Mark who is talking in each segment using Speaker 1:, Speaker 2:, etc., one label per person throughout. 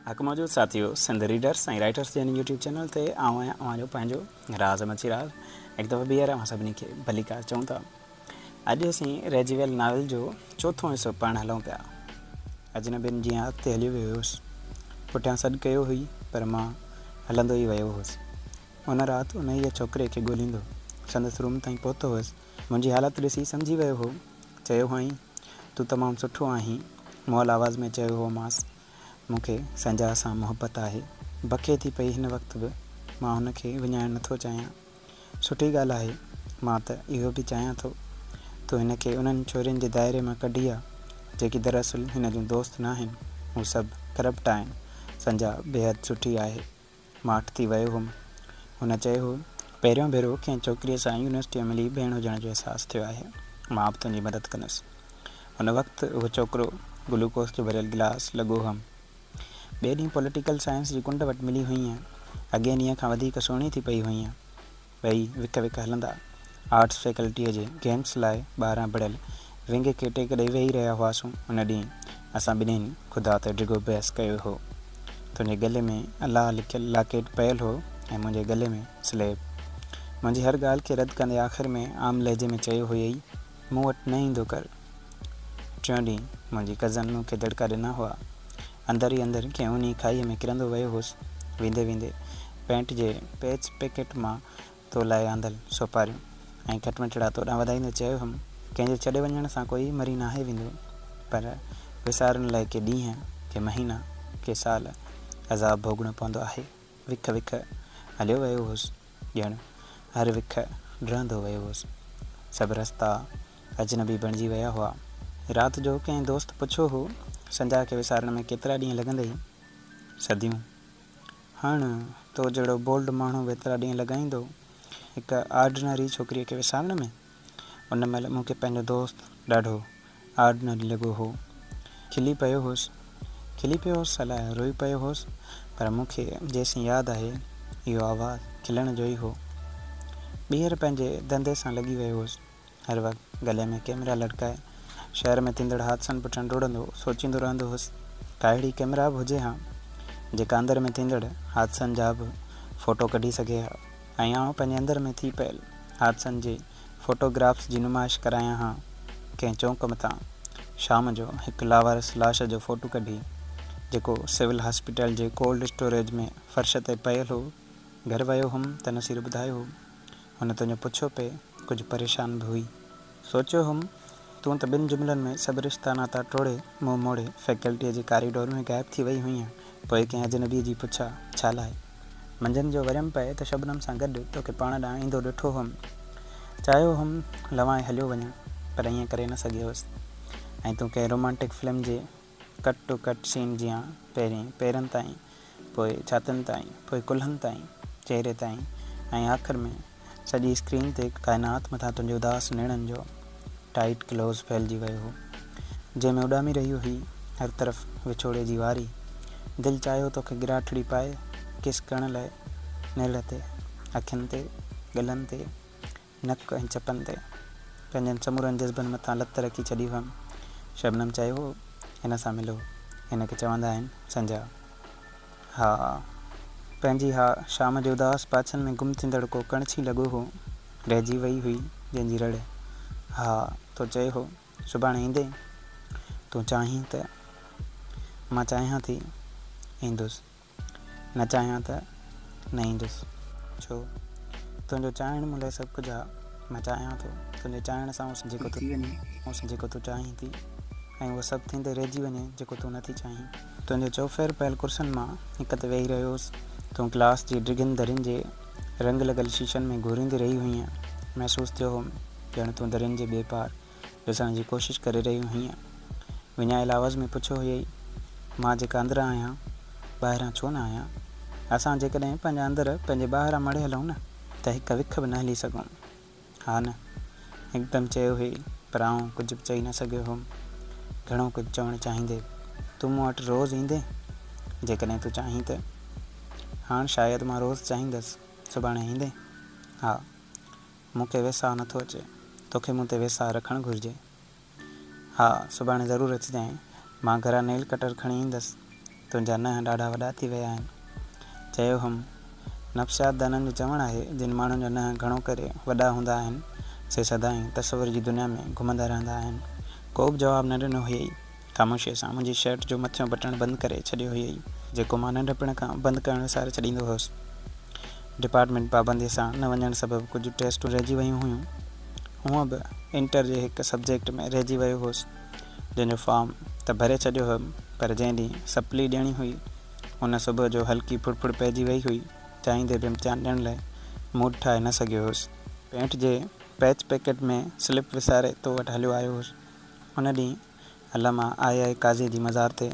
Speaker 1: حق موجود ساٿيو سنڌ ريڊرس ۽ رائيٽرس جي هن يوٽيوب چينل تي آئون آهيان اوهان جو پنهنجو راز احمد شيراز هڪ دفعو ٻيهر اوهان سڀني کي ڀليڪار چئون ٿا. اڄ اسين رهجي ويل ناول جو چوٿون حصو پڙهڻ هلون پيا. اجنبين جيان اڳتي هليو ويو هوس. پٺيان سڏ ڪيو هئي پر مان هلندو ئي ويو هوس. ان رات انهيء ڇوڪري کي ڳوليندو سندس روم تائين پهتو هوس. منهنجي حالت ڏسي سمجهي ويو هو. چيو هئائين، تون تمام سٺو آهين. مئل آواز ۾ چيو هومانس، مون کي سنجا سان محبت آهي. بکي ٿي پئي هن وقت به مان هن کي وڃائڻ نٿو چاهيان. سٺي ڳالهه آهي. مان ته اهو به چاهيان ٿو. تون هن کي انهن ڇورين جي دائري مان ڪڍي آ، جيڪي دراصل هن جون دوست ناهن. هو سڀ ڪرپٽ آهن. سنجا بيحد سٺي آهي. ماٺ ٿي ويو هوم. هن چيو هو، پهريون ڀيرو ڪنهن ڇوڪريء سان يونيورسٽيء ۾ ملي ڀيڻ هجڻ جو احساس ٿيو آهي. مان به تنهنجي مدد ڪندس. ان وقت اهو ڇوڪرو گلوڪوز جو ڀريل گلاس لڳو هئم. ٻئي ڏينهن پوليٽيڪل سائنس جي ڪنڊ وٽ ملي هئينء. اڳئين ڏينهن کان وڌيڪ سهڻي ٿي پئي هئينء. ٻئي وک وک هلندا، آرٽس فيڪلٽيء جي گيمس لاء ٻاهران بڻيل ونگ کي ٽيڪ ڏئي ويهي رهيا هئاسون. ان ڏينهن اسان ٻنهين خدا تي ڊگهو بحث ڪيو هو. تنهنجي ڳلي ۾ الله لکيل لاڪيٽ پيل هو ۽ منهنجي ڳلي ۾ سليب. منهنجي هر ڳالهه کي رد ڪندي آخر ۾ عام لهجي ۾ چيو هيئي، مون وٽ نه ايندو ڪر. ٽيون ڏينهن منهنجي ڪزن مون کي دڙڪا ڏنا هئا. اندر ئي اندر ڪنهن اونهي کاهيء ۾ ڪرندو ويو هوس. ويندي ويندي پينٽ جي پيچ پيڪيٽ مان تو لاء آندل سوپاريون ۽ کٽمٺڙا تو ڏانهن وڌائيندي چيو هيم، ڪنهن جي ڇڏي وڃڻ سان ڪوئي مري ناهي ويندو، پر وسارڻ لاء ڪي ڏينهن، ڪي مهينا، ڪي سال عذاب ڀوڳڻو پوندو آهي. وک وک هليو ويو هوس، ڄڻ هر وک ڊهندو ويو هوس. سڀ رستا اجنبي بڻجي ويا هئا. رات جو ڪنهن دوست پڇيو هو، سنجا کي وسارڻ ۾ ڪيترا ڏينهن لڳندئي؟ صديون. هاڻ تو جهڙو بولڊ ماڻهو به ايترا ڏينهن لڳائيندو هڪ آرڊنري ڇوڪريء کي وسارڻ ۾؟ ان مهل مون کي پنهنجو دوست ڏاڍو آرڊنري لڳو هو. کلي پيو هوس. کلي پيو هوس الائي روئي پيو هوس پر مون کي جيسين ياد آهي اهو آواز کلڻ جو ئي هو. ٻيهر پنهنجي ڌنڌي سان لڳي ويو هوس. هر وقت گلي ۾ ڪئميرا لٽڪائي شهر ۾ ٿيندڙ حادثن پٺيان ڊوڙندو سوچيندو رهندو هوس. ڪا اهڙي ڪئميرا به هجي ها جيڪا اندر ۾ ٿيندڙ حادثن جا به فوٽو ڪڍي سگهي ها ۽ آئون پنهنجي اندر ۾ ٿي پيل حادثن جي فوٽو گرافس جي نمائش ڪرايان ها. ڪنهن چونڪ مٿان شام جو هڪ لاوارث لاش جو فوٽو ڪڍي جيڪو سول هاسپيٽل جي ڪولڊ اسٽوريج ۾ فرش تي پيل هو، گهر ويو هوم ته نصير ٻڌايو هو. هن تنهنجو پڇيو پئي، ڪجهه پريشان به هئي. سوچيو هوم، تون ته ٻن جملن ۾ سڀ رشتا ناتا ٽوڙي، منهن موڙي، فيڪلٽيء جي ڪاريڊور ۾ غائب ٿي وئي هئينء، پوء ڪنهن اجنبيء جي پڇا ڇا لاء؟ منجهند جو وريم پئي ته شبنم سان گڏ توکي پاڻ ڏانهن ايندو ڏٺو هوم. چاهيو هوم لوائي هليو وڃان، پر ائين ڪري نه سگهيو هوس. ۽ تون ڪنهن رومانٽڪ فلم جي ڪٽ ٽو ڪٽ سين جيان پهرين پيرن تائين، پوء ڇاتين تائين، پوء ڪلهن تائين، چهري تائين ۽ آخر ۾ سڄي اسڪرين تي ڪائنات مٿان تنهنجي اداس نيڻن جو ٽائيٽ ڪلوز ڦهلجي ويو هو، جنهن ۾ اڏامي رهي هئي هر طرف وڇوڙي جي واري. دل چاهيو توکي ڳراٺڙي پائي ڪس ڪرڻ لاء نرڙ تي، اکين تي، ڳلن تي، نڪ ۽ چپن تي پنهنجن سمورن جذبن مٿان لت رکي ڇڏي هئم. شبنم چيو هو، هن سان ملو. هن کي چوندا آهن سنجها. ها. پنهنجي ها شام جي اداس پاڇن ۾ گم ٿيندڙ ڪو ڪڻڇي لڳو هو. رهجي وئي هئي جنهن جي رڙ. ها. تو چيو هو، سڀاڻي ايندين؟ تون چاهين ته. مان چاهيان ٿي. ايندس. نه چاهيان ته نه ايندس. ڇو؟ تنهنجو چاهڻ مون لاء سڀ ڪجهه آ. مان چاهيان ٿو تنهنجي چاهڻ سان اهو سڀ ٿي وڃي جيڪو تون چاهين ٿي ۽ اهو سڀ ٿيندي رهجي وڃي جيڪو تون نٿي چاهين. تنهنجي چوڦير پيل ڪرسين مان هڪ تي ويهي رهيو هوس. تون ڪلاس جي ڊگهين درين جي رنگ لڳل شيشن ۾ گهوريندي رهي هئينء. محسوس ٿيو هوم ڄڻ تون درين جي ٻئي پار ڏسڻ جي ڪوشش ڪري رهي هئينء. وڃايل آواز ۾ پڇيو هيئي، مان جيڪا اندران آهيان، ٻاهران ڇو نه آهيان؟ اسان جيڪڏهن پنهنجا اندر پنهنجي ٻاهران مڙهي هلون نه، ته هڪ وک به نه هلي سگهون. ها نه؟ هڪدم چيو هيئي، پر آئون ڪجهه به چئي نه سگهيو هوم. گهڻو ڪجهه چوڻ چاهيندي به. تون مون وٽ روز ايندين؟ جيڪڏهن تون چاهين ته. هاڻ شايد مان روز چاهيندس. سڀاڻي ايندين؟ ها. مون کي ويساهه نٿو اچي. توکي مون تي ويساهه رکڻ گهرجي. ها، سڀاڻي ضرور اچجانء. مان گهران نيل ڪٽر کڻي ايندس. تنهنجا ننهن ڏاڍا وڏا ٿي ويا آهن. چيو هئم، نفسيات دانن جو چوڻ آهي، جن ماڻهن جا ننهن گهڻو ڪري وڏا هوندا آهن، سي سدائين تصور جي دنيا ۾ گهمندا رهندا آهن. ڪو به جواب نه ڏنو هيئي. خاموشيء سان منهنجي شرٽ جو مٿيون بٽڻ بند ڪري ڇڏيو هيئي، جيڪو مان ننڍپڻ کان بند ڪرڻ وساري ڇڏيندو هوس. ڊپارٽمينٽ پابنديء سان نه وڃڻ سبب ڪجهه ٽيسٽون رهجي ويون هيون. هونء به انٽر جي هڪ سبجيڪٽ ۾ رهجي ويو هوس، جنهن جو فارم ته ڀري ڇڏيو هئم، پر جنهن ڏينهن سپلي ڏيڻي هئي، ان صبح جو هلڪي ڦڙڦڙ پئجي وئي هئي، چاهيندي به امتحان ڏيڻ لاء موڊ ٺاهي نه سگهيو هوس. پينٽ جي پيچ پيڪيٽ ۾ سلپ وساري تو وٽ هليو آيو هوس. ان ڏينهن علامه آء آء قاضيء جي مزار تي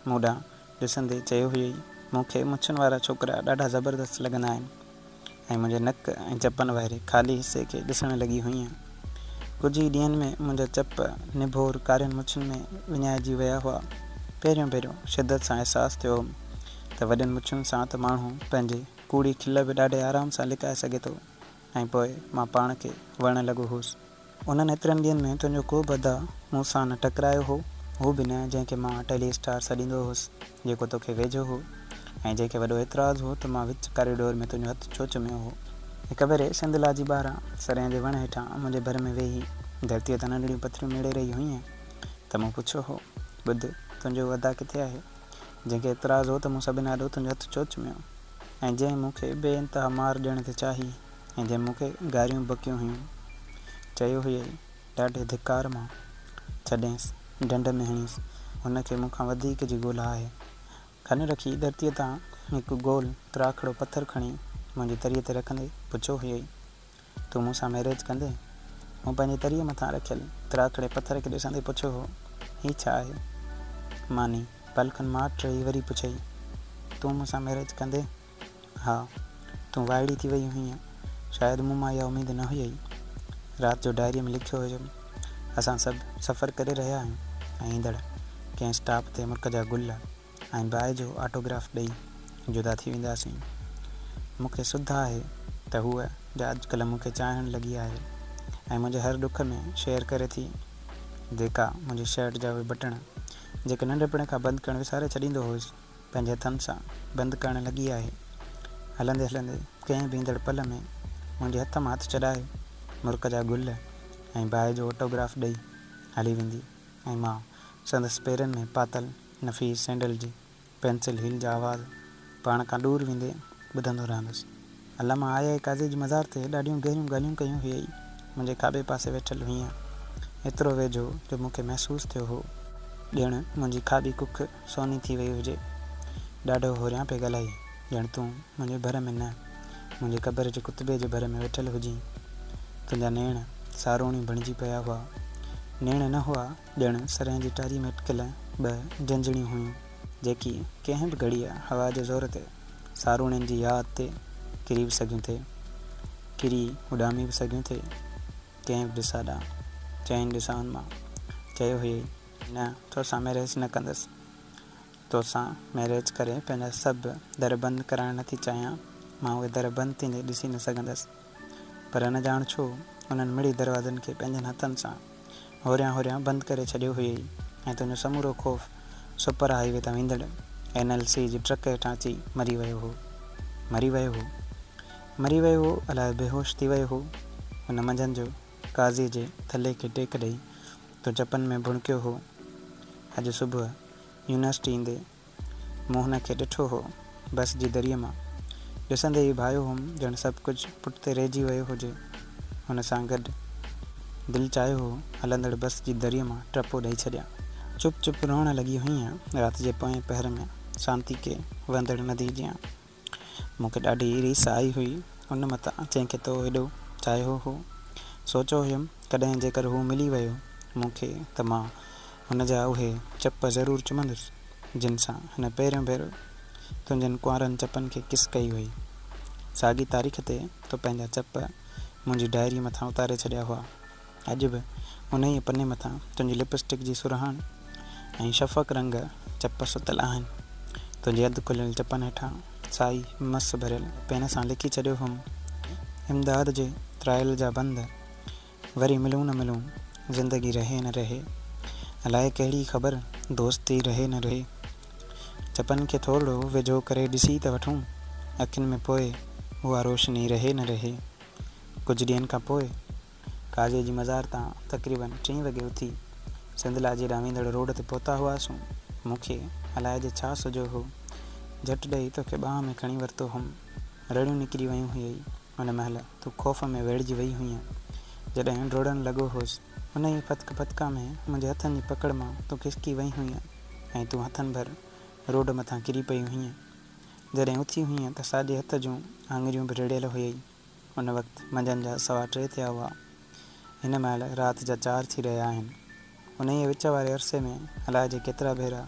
Speaker 1: مون ڏانهن ڏسندي چيو هيئي، مون کي مڇن وارا ڇوڪرا ڏاڍا زبردست لڳندا آهن. ۽ منهنجي نڪ ۽ چپن واري خالي حصي کي ڏسڻ لڳي هئينء. ڪجهه ئي ڏينهن ۾ منهنجا چپ نڀور ڪارين مڇن ۾ وڃائجي ويا هئا. پهريون ڀيرو شدت سان احساس ٿيو هوم ته وڏين مڇن سان ته ماڻهو پنهنجي ڪوڙي کل به ڏاڍي آرام سان لڪائي سگهي ٿو ۽ پوء مان پاڻ کي وڻڻ لڳو هوس. انهن ايترن ڏينهن ۾ تنهنجو ڪو به ادا مون سان نه ٽڪرايو هو، هو به نه جنهن کي مان ٽيلي اسٽار سڏيندو هوس، جيڪو توکي ويجهو هو ۽ جنهن کي وڏو اعتراض هو ته مان وچ ڪاريڊور ۾ تنهنجو هٿ ڇو چميو هو. هڪ ڀيري سنڌ لاجي ٻاهران سرينهن جي وڻ هيٺان منهنجي ڀر ۾ ويهي ڌرتيء تان ننڍڙيون پٿريون ميڙي رهي هئينء ته مون پڇيو هو، ٻڌ، تنهنجو اهو ادا ڪٿي آهي، جنهن کي اعتراض هو ته مون سڀني آڏو تنهنجو هٿ ڇو چميو ۽ جنهن مون کي بي انتها مار ڏيڻ ٿي چاهي؟ ۽ جنهن مون کي گاريون بڪيون هيون. چيو هيئي، ڏاڍي ڌڪار مان ڇڏينس، ڍنڍ ۾ هڻيس، هن کي مون کان وڌيڪ جي ڳولا آهي. کن رکي ڌرتيء تان هڪ گول تراکڙو پٿر کڻي منهنجي تريء تي رکندي پڇيو هيئي، تون مون سان مئريج ڪندين؟ مون پنهنجي تريء مٿان رکيل تراکڙي پٿر کي ڏسندي پڇيو هو، هي ڇا آهي؟ ماني پل کن ماٺ رهي وري پڇيئي، تون مون سان مئريج ڪندين؟ ها، تون وائڙي ٿي وئي هئينء. شايد مون مان اها اميد نه هئي. رات جو ڊائريء ۾ لکيو هيم، اسان سڀ سفر ڪري رهيا آهيون ۽ ايندڙ ڪنهن اسٽاپ تي مرڪ جا گل ۽ باء جو آٽوگراف ڏئي جدا ٿي وينداسين. مون کي سڌ آهي ته هوء جا اڄڪلهه مون کي چاهڻ لڳي آهي ۽ منهنجي هر ڏک ۾ شيئر ڪري ٿي، جيڪا منهنجي شرٽ جا اهي بٽڻ، جيڪي ننڍپڻ کان بند ڪرڻ وساري ڇڏيندو هيس، پنهنجي هٿن سان بند ڪرڻ لڳي آهي. هلندي هلندي ڪنهن به ايندڙ پل ۾ منهنجي هٿ مان هٿ ڇڏائي مرڪ جا گل ۽ باء جو آٽوگراف ڏئي هلي ويندي ۽ مان سندس پيرن ۾ پاتل نفيس سينڊل جي پينسل هيل جا آواز پاڻ کان ڏور ويندي ٻڌندو رهندس. علامه آء آء قاضيء جي مزار تي ڏاڍيون گهريون ڳالهيون ڪيون هيئي. منهنجي کاٻي پاسي ويٺل هئينء. ايترو ويجهو جو مون کي محسوس ٿيو هو ڄڻ منهنجي کاٻي ڪک سوني ٿي وئي هجي. ڏاڍو هوريان پئي ڳالهائي، ڄڻ تون منهنجي ڀر ۾ نه، منهنجي قبر جي ڪتبي جي ڀر ۾ ويٺل هجين. تنهنجا نيڻ ساروڻيون بڻجي پيا هئا. نيڻ نه هئا، ڄڻ سرهين جي ٽاريء ۾ اٽڪيل ٻه جنجهڻيون هيون، جيڪي ڪنهن به گهڙيء هوا جي زور تي ساروڻين جي ياد تي ڪري به سگهيون ٿي، ڪري اڏامي به سگهيون ٿي، ڪنهن به ڏسا ڏانهن، چئن ڏسائن مان چيو هيئي. نه، توسان مئريج نه ڪندس. توسان مئريج ڪري پنهنجا سڀ در بند ڪرائڻ نٿي چاهيان. مان اهي در بند ٿيندي ڏسي نه سگهندس. پر نه ڄاڻ ڇو انهن مڙئي دروازن کي پنهنجن هٿن سان هوريان هوريان بند ڪري ڇڏيو هيئي ۽ تنهنجو سمورو خوف سپر هائي وي تان ويندڙ اين ايل سي جي ٽرڪ هيٺان اچي مري ويو هو. مري ويو هو. مري ويو هو الائي بيهوش ٿي ويو هو. ان منجهند جو قاضيء جي ٿلهي کي ٽيڪ ڏئي تو چپن ۾ ڀڻڪيو هو. اڄ صبح يونيورسٽي ايندي مون هن کي ڏٺو هو. بس جي دريء مان ڏسندي ئي ڀانيو هوم ڄڻ سڀ ڪجهه پٺتي رهجي ويو هجي. هن سان گڏ دل چاهيو هو هلندڙ بس جي دريء مان ٽپو ڏئي ڇڏيان. چپ چپ روئڻ لڳي هئينء رات جي پوئين پهر ۾ سانتيڪي وهندڙ نديء جيان. مون کي ڏاڍي ريس آئي هئي ان متان جنهن کي تو ايڏو چاهيو هو. سوچيو هيم ڪڏهن جيڪر هو ملي ويو مون کي ته مان هن جا اهي چپ ضرور چمندس جن سان هن پهريون ڀيرو تنهنجن ڪنوارن چپن کي ڪس ڪئي هئي. ساڳي تاريخ تي تو پنهنجا چپ منهنجي ڊائريء مٿان اتاري ڇڏيا هئا. اڄ به انهيء پني مٿان تنهنجي لپ اسٽڪ جي سرهاڻ ۽ شفق رنگ چپ ستل آهن. تنهنجي اڌ کليل چپن هيٺان سائي مس ڀريل پين سان لکي ڇڏيو هئم، امداد جي ترائيل جا بند، وري ملون نه ملون، زندگي رهي نه رهي، الائي ڪهڙي خبر دوستي رهي نه رهي. چپن کي ٿورڙو ويجهو ڪري ڏسي ته وٺون. اکين ۾ پوء اها روشني رهي نه رهي. ڪجهه ڏينهن کان پوء قاضيء جي مزار تان تقريبن ٽين وڳي اٿي سنڌالاجي ڏانهن ويندڙ روڊ تي پهتا هئاسون. مون کي الائجي ڇا سجهيو هو. جهٽ ڏئي توکي ٻانهن ۾ کڻي ورتو هوم. رڙيون نڪري ويون هيئي. ان مهل تون خوف ۾ ويڙهجي وئي هئينء. جڏهن ڊوڙڻ لڳو هوس، انهيء ڦٿڪ ڦٿڪا ۾ منهنجي هٿن جي پڪڙ مان تون کسڪي وئي هئينء ۽ تون هٿن ڀر روڊ مٿان ڪري پئي هئينء. جڏهن اٿي هئينء ته ساڄي هٿ جون آڱريون به ريڙهيل هيئي. ان وقت منجهند جا 3:15 ٿيا هئا. هن مهل رات جا 4 ٿي رهيا آهن. انهيء وچ واري عرصي ۾ الائجي ڪيترا ڀيرا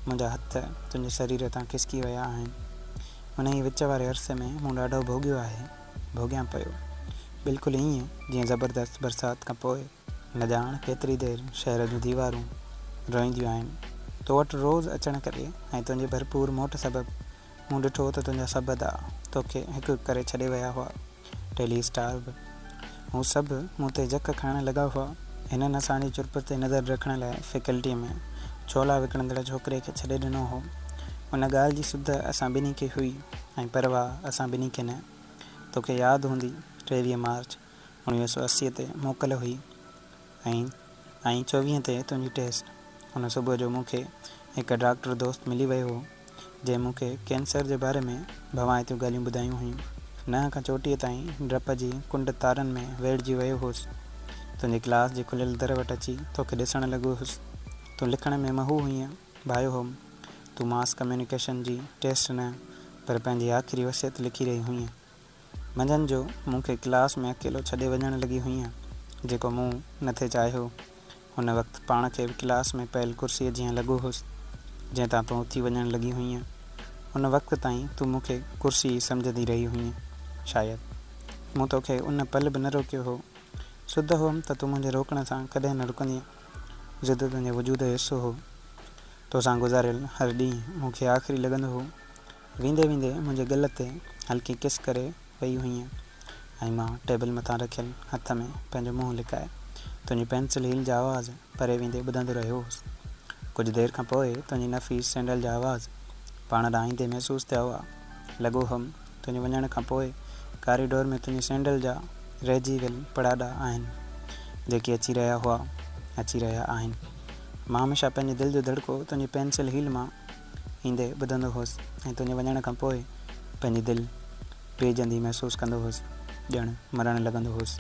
Speaker 1: منهنجا هٿ تنهنجي سرير تان کسڪي ويا آهن. انهيء وچ واري عرصي ۾ مون ڏاڍو ڀوڳيو آهي، ڀوڳيان پيو. بلڪل ائين جيئن زبردست برسات کان پوء نه ڄاڻ ڪيتري دير شهر جون ديوارون روئينديون آهن. تو وٽ روز اچڻ ڪري ۽ تنهنجي ڀرپور موٽ سبب مون ڏٺو ته تنهنجا سڀ ادا توکي هڪ هڪ ڪري ڇڏي ويا هئا. ٽيلي اسٽار به. هو سڀ مون تي جک کائڻ لڳا هئا. هنن اسان جي چرپر تي نظر رکڻ لاء فيڪلٽيء ۾ ڇولا وڪڻندڙ ڇوڪري کي ڇڏي ڏنو هو. ان ڳالهه جي سڌ اسان ٻنهي کي هئي ۽ پرواهه اسان ٻنهي کي نه. توکي ياد هوندي، 23 مارچ 1980 تي موڪل هئي ۽ ۽ 24 تي تنهنجي ٽيسٽ. ان صبح جو مون کي هڪ ڊاڪٽر دوست ملي ويو هو، جنهن مون کي ڪينسر جي باري ۾ ڀوائتيون ڳالهيون ٻڌايون هيون. ننهن کان چوٽيء تائين ڊپ جي ڪنڊ تارن ۾ ويڙهجي ويو هوس. تنهنجي ڪلاس جي کليل در وٽ اچي توکي ڏسڻ لڳو هوس. تون لکڻ ۾ محو هئينء. ڀانيو هوم، تون ماس ڪميونيڪيشن جي ٽيسٽ نه پر پنهنجي آخري وصيت لکي رهي هئينء. منجهند جو مون کي ڪلاس ۾ اڪيلو ڇڏي وڃڻ لڳي هئينء، جيڪو مون نه ٿي چاهيو. ان وقت پاڻ کي به ڪلاس ۾ پيل ڪرسيء جيان لڳو هوس، جنهن تان تون اٿي وڃڻ لڳي هئينء. ان وقت تائين تون مون کي ڪرسي ئي سمجهندي رهي هئينء. شايد مون توکي ان پل به نه روڪيو هو. سڌ هئم ته تون منهنجي روڪڻ سان ڪڏهن نه رڪندينء. ضد تنهنجي وجود جو حصو هو. توسان گذاريل هر ڏينهن مون کي آخري لڳندو هو. ويندي ويندي منهنجي ڳل تي هلڪي ڪس ڪري وئي هئينء ۽ مان ٽيبل مٿان رکيل هٿ ۾ پنهنجو منهن لڪائي تنهنجي پينسل هيل جا آواز پري ويندي ٻڌندو رهيو هوس. ڪجهه دير کان پوء تنهنجي نفيس سينڊل جا آواز پاڻ ڏانهن ايندي محسوس ٿيا هئا. لڳو هئم تنهنجي وڃڻ کان پوء ڪاريڊور ۾ تنهنجي سينڊل جا رهجي ويل پڙاڏا آهن، جيڪي اچي رهيا هئا، اچي رهيا آهن. مان هميشه پنهنجي دل جو ڌڙڪو تنهنجي پينسل هيل مان ايندي ٻڌندو هوس ۽ تنهنجي وڃڻ کان پوء پنهنجي دل پيهجندي محسوس ڪندو هوس، ڄڻ مرڻ لڳندو هوس.